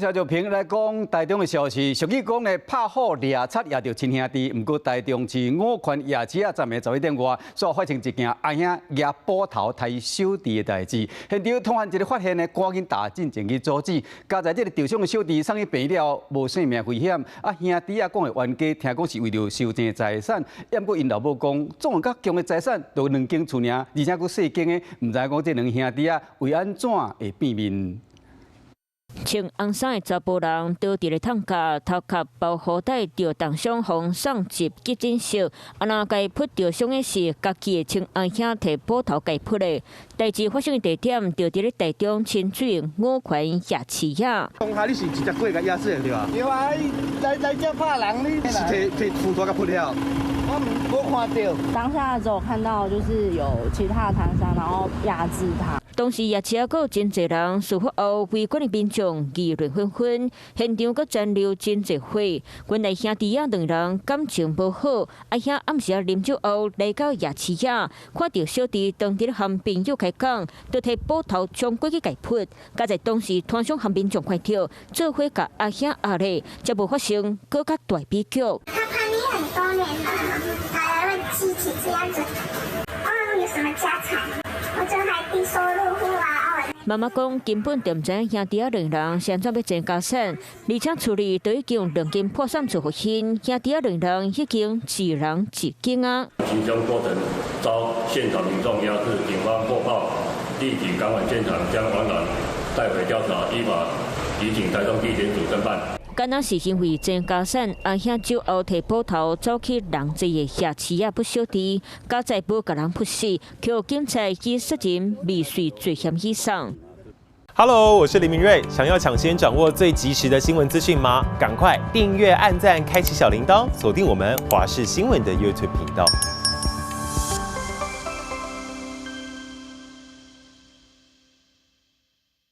小就平來講，台中的消息，俗語講呢，拍虎掠賊掠著親兄弟。毋過台中市五權夜市啊，昨暝11點外，煞發生一件阿兄攑斧頭刣小弟的代誌。現場通案一个發現呢，趕緊打進前去阻止。佳哉這个受傷的小弟送去病院了，無性命危險。啊，兄弟啊講的冤家，聽講是為著相爭財產。毋過𪜶老母講，總較強的財產，就兩間厝爾，而且閣細間的，毋知講這兩兄弟啊為按怎會變面。穿紅衫的查埔人倒佇咧桶架，頭殼包雨袋，著重傷，予送入急診室。啊，若共撲著傷的是家己的親阿兄提斧頭共撲的。代誌發生的地點就佇咧台中清水五權夜市仔。當下你是直接過來壓死的對吧？對啊，來來遮拍人，你是提提斧頭共撲了？我無看著。當下只有看到就是有其他的攤商，然後壓制他。當時夜市閣有真濟人，事發後圍觀的民眾議論紛紛，現場閣殘留真濟血。原來兄弟仔兩人感情無好，阿兄暗時仔啉酒後來到夜市仔，看著小弟當佇咧和朋友開講，就提斧頭衝過去共撲。佳哉當時攤商和民眾看著，做伙共阿兄壓咧，才無發生閣較大悲劇。他叛逆很多年了，還會記起這樣子。哦，有什麼家產？我就還低收入戶啊！媽媽講，根本就毋知影兄弟仔兩人是按怎欲爭家產，而且厝裡都已經有兩間破散厝予𪜶，兄弟仔兩人已經一人一間啊。行兇過程遭現場民眾壓制，警方獲報立即趕往現場，將黃男帶回調查，依法移請台中地檢署偵辦。敢若是因為爭家產，阿兄酒後提斧頭走去人濟的夜市仔撲小弟，佳哉無共人撲死，予警察以殺人未遂罪嫌移送。 Hello，我是林明瑞，想要搶先掌握最及時的新聞資訊嗎？趕快訂閱、按讚、開啟小鈴鐺，鎖定我們華視新聞的 YouTube 頻道。